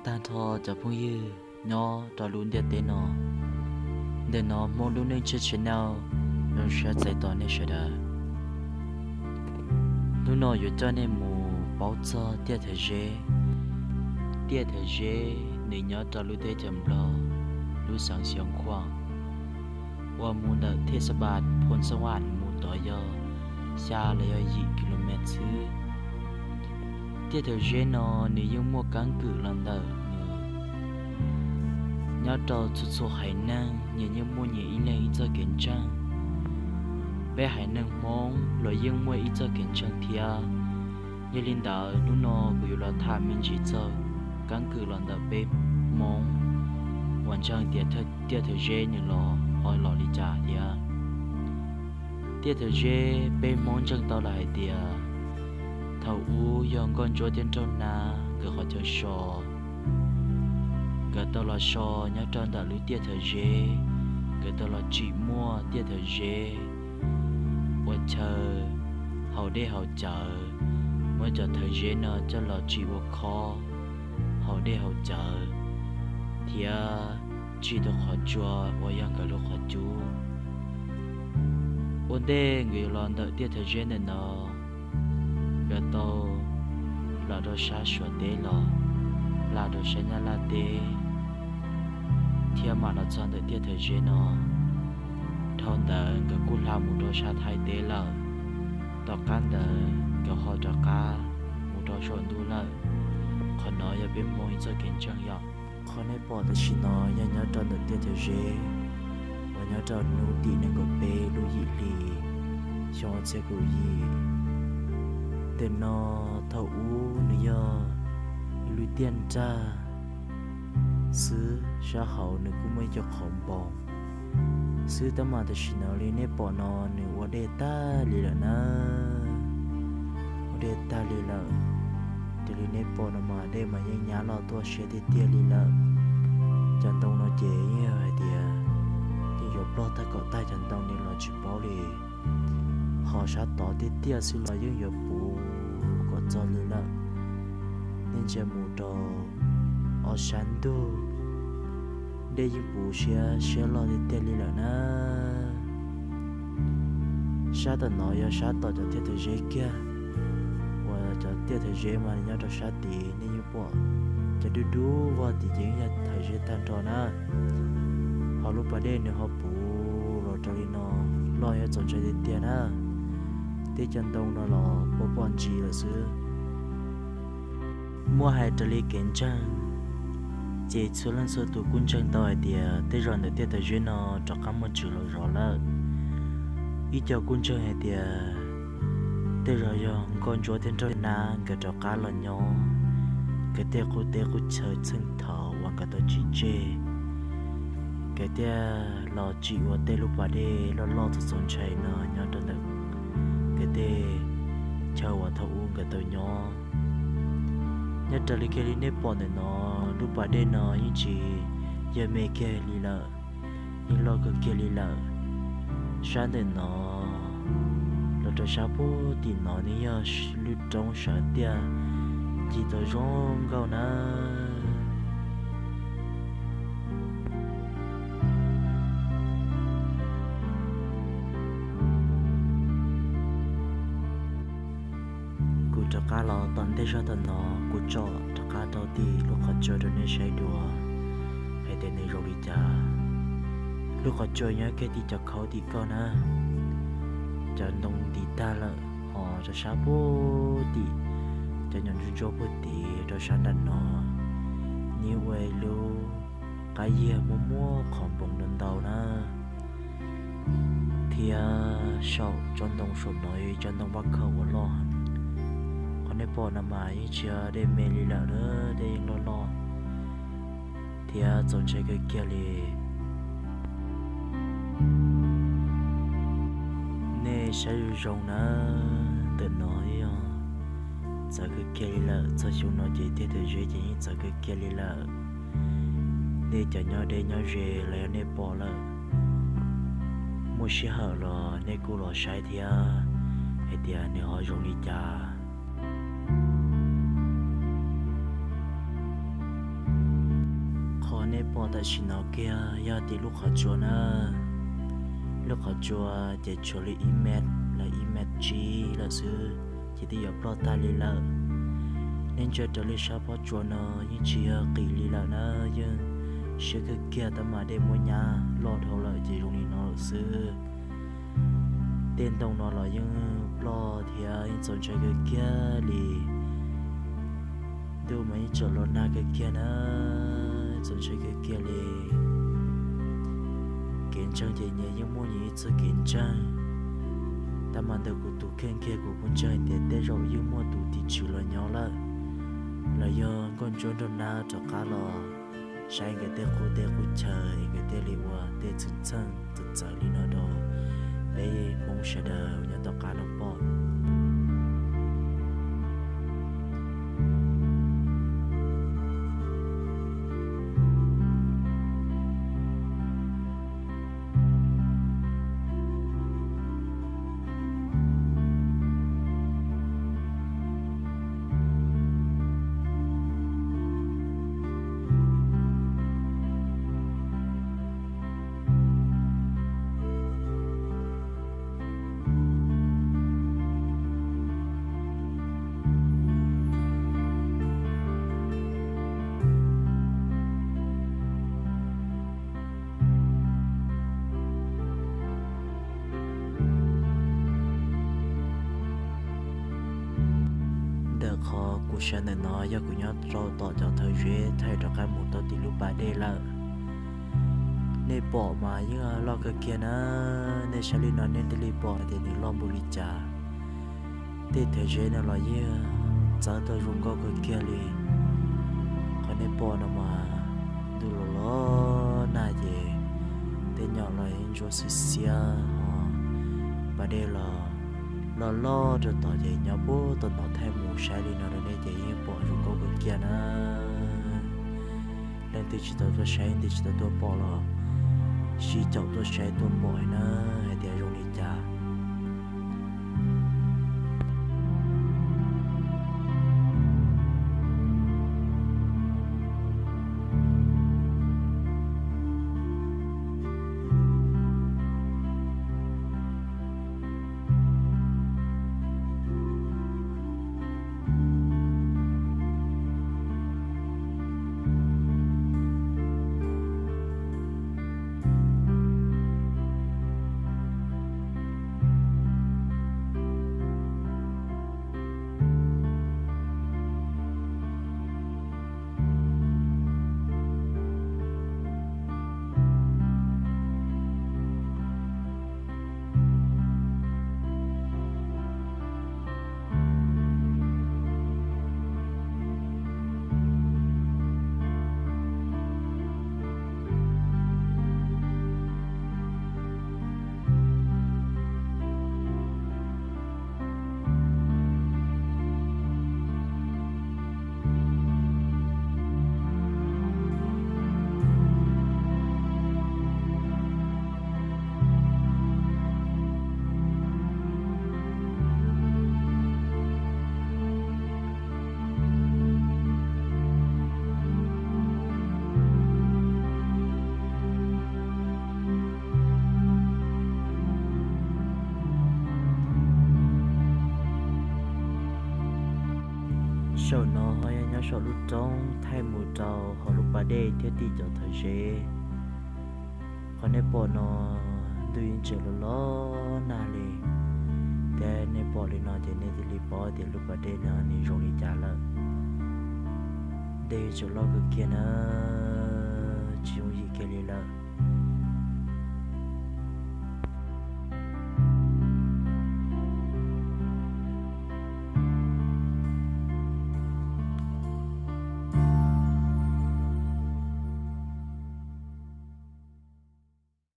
Tag nrho cov phooj ywg nyob rau lub ntiaj teb no, ntawm no Hmoob Lub Neej Tshiab channel zoo siab txais tos nej sawv daws. Hnub no yuav coj nej mus paub txog Tiaj Thawm Zeb. Tiaj Thawm Zeb nws nyob rau lub teb chaws Nplog, lub xeev Xyooj Khuam, uas mus ntawm thej xa pas Phoos Xab Vam mus tod yog xya los yog yim ki lo mev xwb. Tiaj Thawm Zeb no nws yeej muaj keeb kwm los ntawm nws. Nyob rau txhua txhua haiv neeg nyias yeej muaj nyias ib leeg ib txoj kev ntseeg. Peb haiv neeg Hmoob los yeej muaj ib txoj kev ntseeg thiab. Yog li ntawd hnub no kuv yuav los tham me ntsis txog keeb kwm los ntawm peb Hmoob uas ntseeg tias Tiaj Thawm Zeb nws los ho los li cas thiab. Tiaj Thawm Zeb peb Hmoob ntseeg tau lawm hais tias thaum ub yog Nkauj Ntsuab thiab Nraug Nab nkawd qhov chaw so. Nkawd tau los so nyob rau ntawm lub Tiaj Thawm Zeb, nkawd tau los tsim muaj Tiaj Thawm Zeb ua chaw haus dej haus cawv, muab cov thawm zeb no coj los tsim ua khob haus dej haus cawv, thiab tsim tau qhov tsua uas yog nkawd lub qhov cub. Ua ntej nkawd yuav los ntawm Tiaj Thawm Zeb ntawm no, nkawd tau los rau sab Suav teb los, hla rau sab Nyab Laj teb, thiab mam los txog ntawm Tiaj Thawm Zeb no. Dhau ntawd nkawd kuj hla mus rau sab Thaib teb lawm. Tom qab ntawd nkawd ho rov qab mus rau saum ntuj lawm. Qhov no yog peb Hmoob ib txoj kev ntseeg yom. Qhov nej pom tam sim no yog nyob rau ntawm Tiaj Thawm Zeb, uas nyob rau hnub tim nees nkaum peb lub yim hli xyoo ob txhiab kaum yim. Ntawm no thaum ub nws yog ib lub tiaj nrag xwb, sab hauv nws kuj muaj ib co qhov npoo xwb, tab mas tam sim no li nej pom no nws ua dej tag li lawm na. Ua dej tag li lawm. Raws li nej pom no mas dej mas yeej nyab loj tuaj siab tiag tiag li lawm. Cov ntoo no ces yeej yog hais tias yeej yuav ploj tag kom tag cov ntoo li los tsis paub li. Ho sab tod tiaj tiaj xwb los yeej yuav puv kom txog li lawm. Nej ntsia mus rau ob sab ntug, dej yeej puv siab siab loj tiag tiag li lawm na. Sab tom no yog sab tom cov Tiaj Thawm Zeb kiag, uas cov Tiaj Thawm Zeb mas nyob rau sab tid nej yeej pom cov dub dub vog tid ces yeej yog thawm zeb tag nrho na. Ho lub pas dej nws ho puv los raws li no, loj yuav txaus ntshai tiag tiag na. Tej cov ntoo no los puas pom ntsis lawm xwb. Muab hais raws li kev ntseeg, ces txhua leej txhua tus kuj ntseeg tau hais tias tej zaum ntawm Tiaj Thawm Zeb no rov qab muaj tswv los zov lawm. Ib co kuj ntseeg hais tias tej zaum yog Nkauj Ntsuab thiab Nraug Nab nkawd rov qab los nyob nkawd tej qub teb qub chaw txheej thaum uas nkawd tau tsim tseg, nkawd thiaj los tsim ua tej lub pas dej loj loj txaus txaus ntshai no nyob rau ntawm nkawd tej chaw uas thaum ub nkawd tau nyob. Nyob raws li kiag li nej pom ntawm no, lub pas dej no yeej tsis yog me kiag li lawm, yeej loj kawg kiag li lawm. Sab ntawm no los rau sab pem tim no nws yog lub roob sawv tiaj, ncig tau zoo nkauj na. Kuv rov qab los tom ntej zog tom no, kuv tsom rov qab rau tim lub qhov tsua rau nej saib dua hais tias nws zoo li cas. Lub qhov tsua nyob kiag tim cov khaub tim ko na, cov ntoo ntim tag lawm, ho rau sab pem tim cov nyuam ntsuab ntsuab pem tid rau sab nram no, nws ua ib lub qab yiag muaj muaj qhov npoo ntau ntau na, thiab saum tsob ntoo saum no yog ib tsob ntoo vaj khaum uas loj heev. Qhov nej pom no mas yeej tsis yog dej me li lawm na, dej yeej loj loj thiab txaus ntshai kawg kiag li. Nej saib zoo zoo na, ntawm no yog txawv kawg kiag li lawm, txog xyoo no ces Tiaj Thawm Zeb ces yeej txawv kawg kiag li lawm. Nej cov nyob deb nyob ze los yog nej pom lawm, muaj sij hawm los nej kuj los saib thiab hais tias nws ho zoo li cas. Nej pom tam sim no kiag yog tim lub qhov tsua na. Lub qhov tsua ces tshuav li ib mev los ib mev tsib lawm xwb ces twb yuav ploj tag li lawm. Nej ntsia raws li sab pob tsuas no yeej tsis yog qis li lawm na, yeej siab kawg kiag tab mas dej muab nyab loj dhau lawm ces zoo li no lawm xwb. Tej ntoo no los yeej ploj thiab yeej txaus ntshai kawg kiag li. Ntuj mas yeej tseem los nag kawg kiag na, txaus ntshai kawg kiag li. Kev ntseeg ces nyias yeej muaj nyias ib txoj kev ntseeg, tab mas ntawm kuv tus kheej kiag kuv kuj ntseeg hais tias tej zaum yeej muaj tus tim tswv los nyob lawm, los yog nkauj ntsuab nrog nab rov qab los saib nkawd tej qub teb qub chaw es nkawd thiaj li ua tej txheej txheem txawv txawv li no rau peb Hmoob sawv daws nyob tom qab no pom. Ntawm qhov kuv sav ntawm no yog kuv nyob rau tom cov thawv zeb thaij rov qab mus tau tim lub pas dej lawm. Nej pom mas yeej loj kawg kiag na, nej saib li no nej thiaj li pom tias nws loj npaum li cas. Tej thawv zeb no los yeej txawv tau zoo nkauj kawg kiag li. Qhov nej pom no mas ntuj los los nag ces tej nyom los yeej ntsuab xiab xiab ho pas dej los loj loj rau tod ces nyob puag tom no thaij mus saib li no rau nej ces yeej pom zoo nkauj kawg kiag na. Leej twg tsis tau tuaj saib leej twg tsis tau tuaj pom los sib caum tuaj saib tuaj pom na hais tias zoo li cas. Saum no ho yog nyob saum lub roob thaij mus rau hauv lub pas dej thiab tim cov thawv zeb. Qhov nej pom no ntuj yeej tseem los los nag li, thiab nej pom li no ces nej thiaj li paub tias lub pas dej no nws zoo li cas lawm. Dej tseem loj kawg kiag na, tsis yooj yim kiag li lawm.